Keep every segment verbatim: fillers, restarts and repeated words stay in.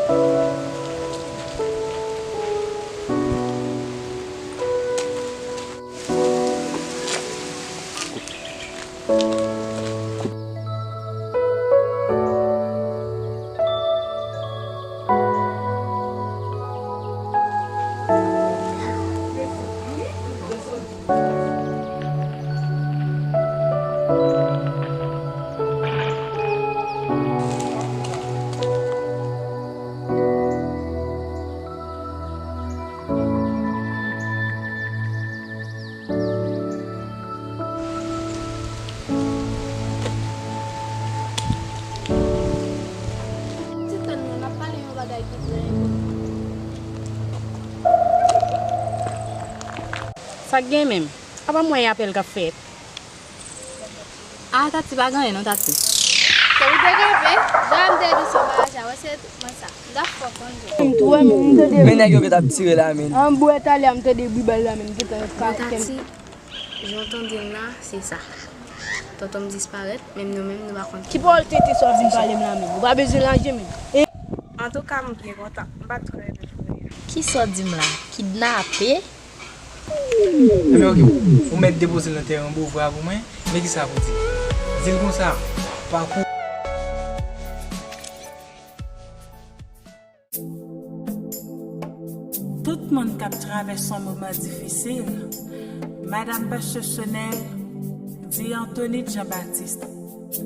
Ti tann mwen, m ap pale yon bagay ki trè enpòtan. Sa k gen menm? Apa m wè e apèl k ap fèt. Ah, Tati, pa gen anyen non, Tati. Se ou te kanpe, jan m te di w sou bagay sa, wè se tretman sa. M ta fè w konn jan. M tou wè, men m tande. Men nèg yo gentan ap tire la, men. An bwè talè a, m tande bri bal la, men m gentan ka kèm. Tati, jan w tande m la, se sa. Tonton m disparèt, menm nou menm, nou pa konn. Ki pawòl tenten sa w vin pale m la, men? Ou pa bezwen lanje, men. E antouka, m byen kontan. M pa t kwè menm. Kisa w di m la? Kidnape? Ebyen, oke, ou mèt depoze l nan tè an Bovra pou mwen, men kisa pou di? Di l konsa, pakou. Tout moun k ap travèse yon moman difisil, Madam Pastè Chanel di Anthony Jean Baptiste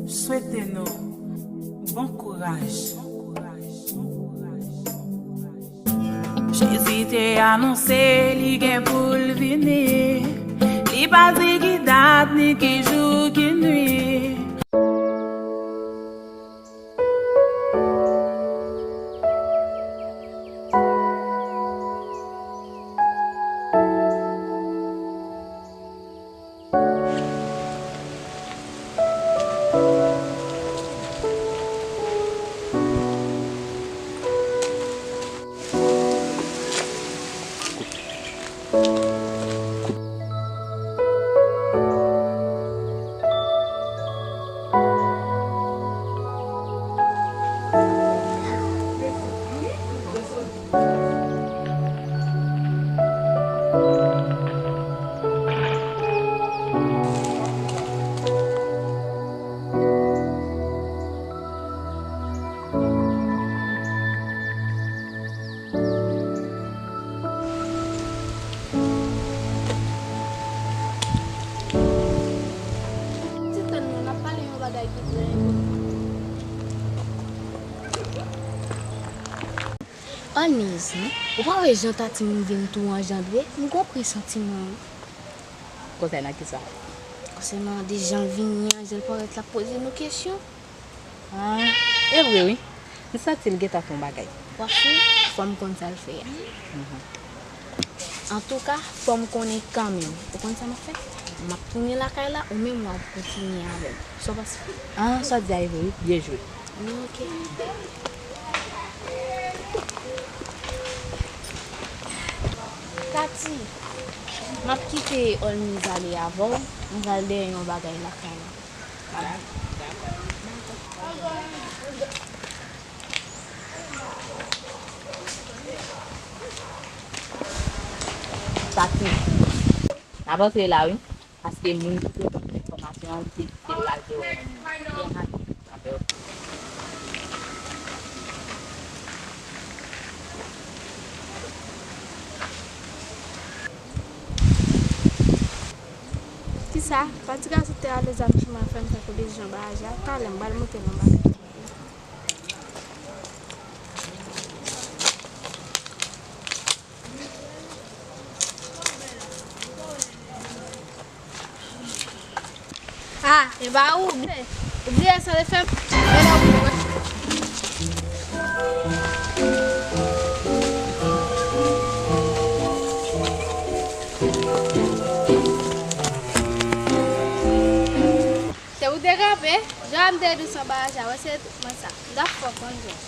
swete nou bon kouraj. Jezi te anonse li gen pou l vini. Li pa di ki dat ni ki jou ki nwi. Ti tann mwen, m ap pale yon bagay ki trè enpòtan. Olmiz, ou pa wè jan Tati m vin tou anjandre? M gon presantiman, wi. Konsènan kisa? Konsènan de jan l vini an, jan l parèt la ap poze nou kesyon. Ah, e vre wi. M santi l gentan fè yon bagay. W ap swiv, fò m konn sa l fè a. Mhm. Antouka, fò m konnen kanmenm. Ou konn sa m ap fè? M ap tounen lakay la, ou menm w ap kontinye avè m. Sa w panse? Ah, sa w di a e vre wi. Byen jwe. Oke. Tati, m ap kite Olmiz ale avè w. M pral dèyè yon bagay lakay la. Dakò, dakò. Tati, n ap antre la wi, paske moun ki te ban nou enfòmasyon an, li te di se pral te wè nou. Byen rapid, m ap wè w. Kisa? Pati gason te ale zam chima fè m fè kolizyon bagay la. Talè m pral monte nan bagay. Ah, e ba ou, ou bliye sa le fè m. Mwen la ou mwen. Se ou te kanpe, jan m te di w sou bagay sa, wè se tretman sa. M ta fè w konn jan.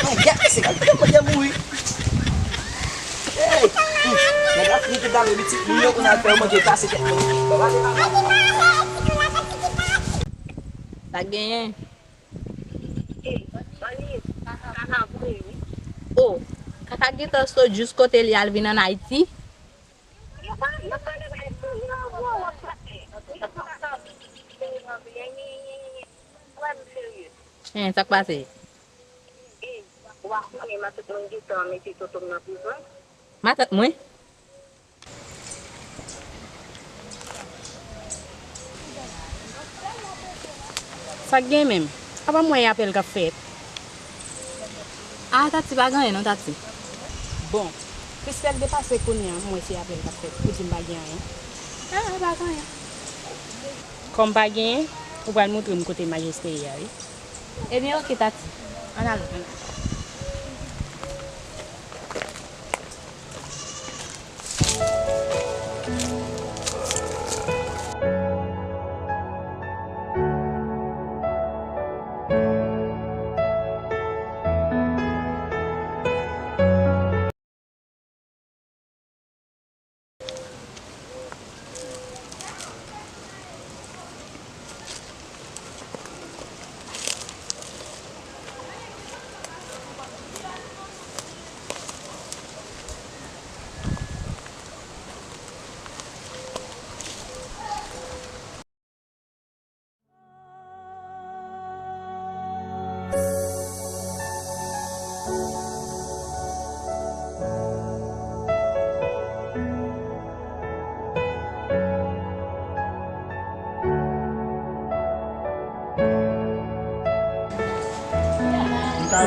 Ay, gad, se kalite mwen te mouri. Pitit moun yo konn al fè yo manje kase tèt yo. Sa genyen? O, Kaka gentan sot jis kote li al vin ann Ayiti. Hen, sa k pase? Matant mwen? Sa k gen menm? Apa m wè e apèl k ap fèt? A, Tati, pa gen anyen non, Tati. Bon, Christelle depase kounye a, m wè se apèl k ap fèt pou di m pa gen anyen. A, pa gen anyen. Kòm pa genyen, ou pral montre m kote majeste ye a, wi. Ebyen, oke, Tati. Ann ale, ann ale.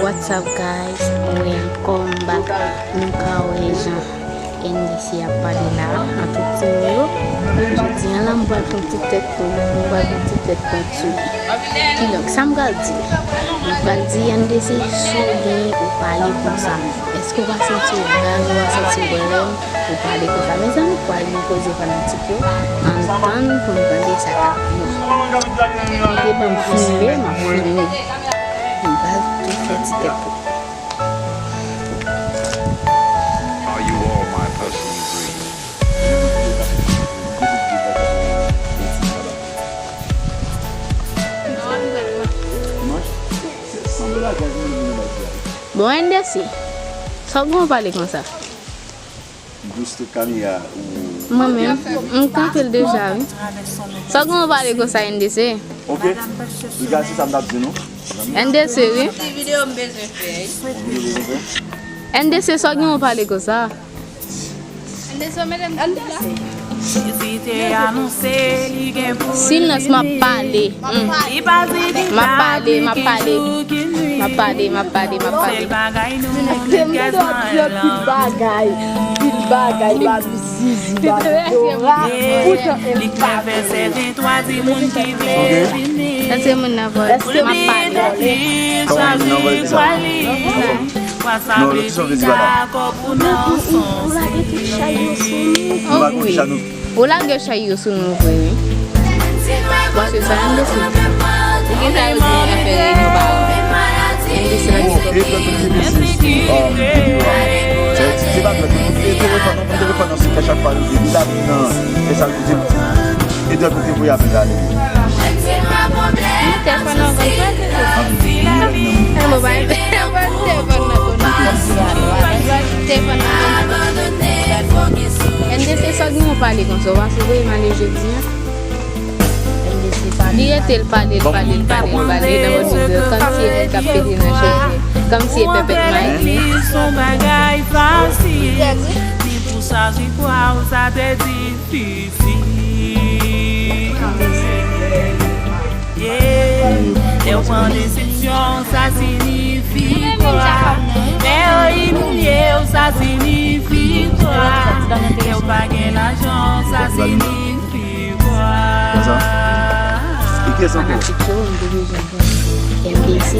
What's up, guys? Welcome back. Nou ka wè jan N D C ap pale la a tout timoun yo. Jodi a la, m pral pran ti tèt pou, m pral pran ti tèt pointu. Kidonk, sa m pral di? M pral di N D C, si w gen, ou pale konsa. Èske w pa santi w raz, ou pa santi w blèm, ou pale konsa? Mezanmi, pral gen koze fanatik yo. Ann tann pou n tande sa k ap di. Kite ban m filme, m ap filme. M pral tou fè ti tèt pou. Are you all my personal dreams? Bon, N D C, sa w gen w pale konsa? Mwen menm, m tande l deja, wi. Sa w gen w pale konsa, N D C? Ok. Piga se sa m t ap di nou. N D C, wi. Ti videyo m bezwen fè, wi. N D C, sa w gen w pale konsa? Silans, m ap pale. M ap pale, m ap pale. M ap pale, m ap pale, m ap pale. Pil bagay, pil bagay, babi zizi, babi Dora. Poutan, li pa vle. Èske moun nan vòlè? M ap pale. Kòman moun nan vòlè, kisa? Non, yo, kisa w vle di pa la? Ou lage tout chay yo sou nou. Ou lage chay yo sou nou vre, wi. Paske sa N D C. Ou gen sa yo di nan afè reyinyon pa yo. N D C la gen twòp. Se pa telefòn nan, telefòn nan se fè chak fwa nou di li la vin nan. E sa l di. E dòt kote pou y ap ale. Telefòn nan konn pran telefòn. E mwen pa telefòn nan konn pran telefòn nan konn. N D C, sa w gen w pale konsa, w pa sou voye m ale jodi a? N D C pale. Li rete l pale, l pale, l pale, l pale, nan mòd videyo, kòmsi e moun k ap pete nan cheve, kòmsi e pèpèt mayi. Li son bagay fasil, ni pou sa zi kwa ou sa te di. Difisil. Yeah. Lè w pran desepsyon, sa siyifi kwa? Lè yo imilye w, sa siyifi kwa? Lè w pa gen lajan, sa siyifi kwa? Konsa. E kiyès ankò? Fanatik yo, m te bezwen M D C,